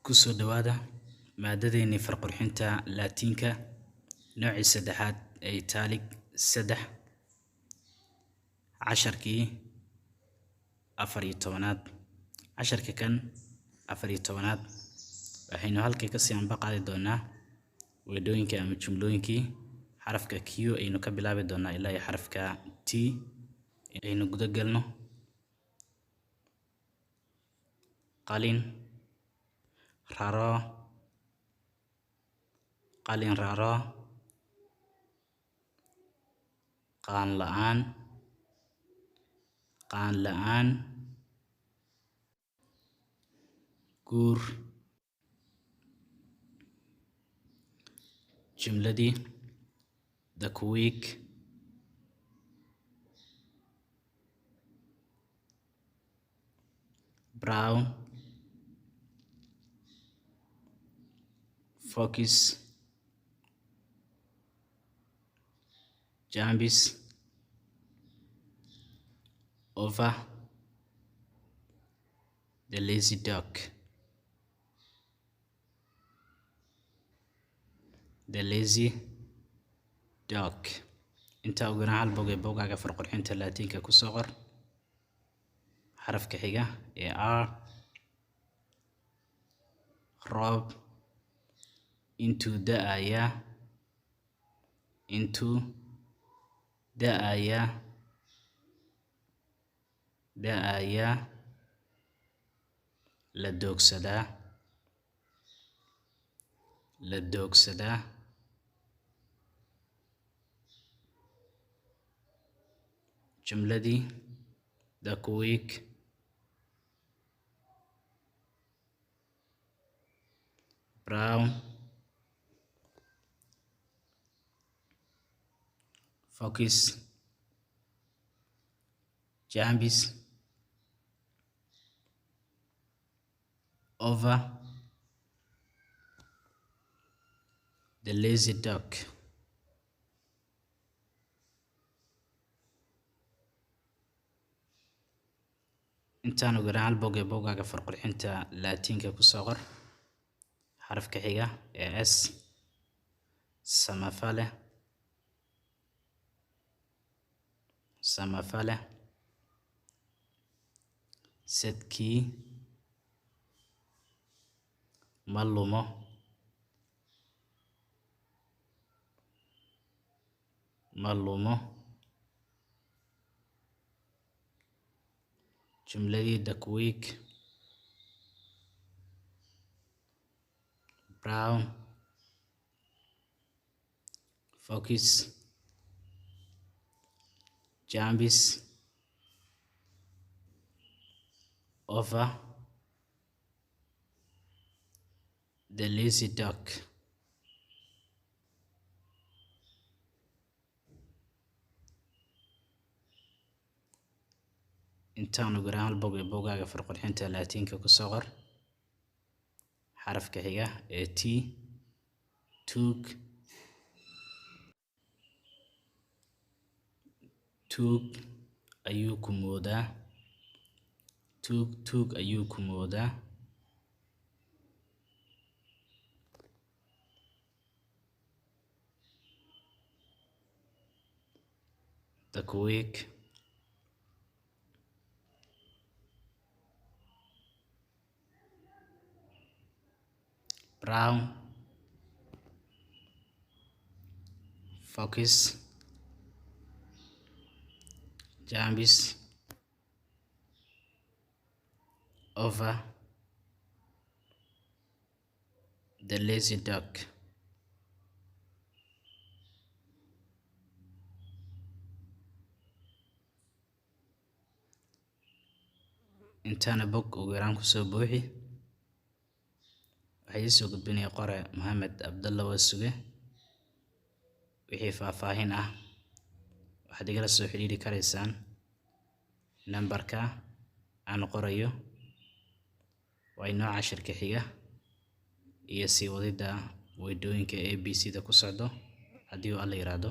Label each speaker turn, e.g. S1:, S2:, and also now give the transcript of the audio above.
S1: Ku soo dhawaada maadadeennii farqurxinta Laatiinka, noocii saddexaad ee Italic 3, casharkii 14aad. Casharka kan 14aad waxaynu halkii kasii anba qaadi doonaa weedhooyinka ama jumlooyinkii xarafka Q aynu ka bilaabi doonaa ilaa iyo xarafka T aynu guda galno. Qalin raro, qalin raro, qaan la'aan, qaan la'aan, guur. Jumladii the quick brown focus jumps over the lazy dog, the lazy dog. Intaa ugu yaraan hal bog ee bogaaga farqurxinta Laatiinka ku soo qor. Xarafka xiga ee R, roob intuu da'ayaa, intuu da'ayaa, da'ayaa la doogsadaa, la doogsadaa. Jumladii the quick brown focus jumps over the lazy dog. Intaan ugu yaraan hal bog ee bogaaga farqurxinta Laatiinka ku soo qor. Xarafka xiga ee S, samafale, samafale, sadkii ma lumo, ma lumo. Jumladii the quick brown focus jumps over the lazy dog. Intaan ugu yaraan hal bog ee bogaaga farqurxinta Laatiinka ku soo qor. Xarafka xiga ee T, tuug, tuug ayuu ku moodaa, tuug tuug ayuu ku moodaa. The quick brown focus jumps over the lazy dog. Intaana bog ugu yaraan kusoo buuxi. Waxaa ii soo gudbinaya qore Mohamed Abdalla Wasuge. Wixii faahfaahin ah waxaad igala soo xiriiri karaysaan nambarka aan qorayo. Waa inoo cashirka xiga iyo sii wadida weedhooyinka A B C da ku socdo haddii uu Alla yiraahdo.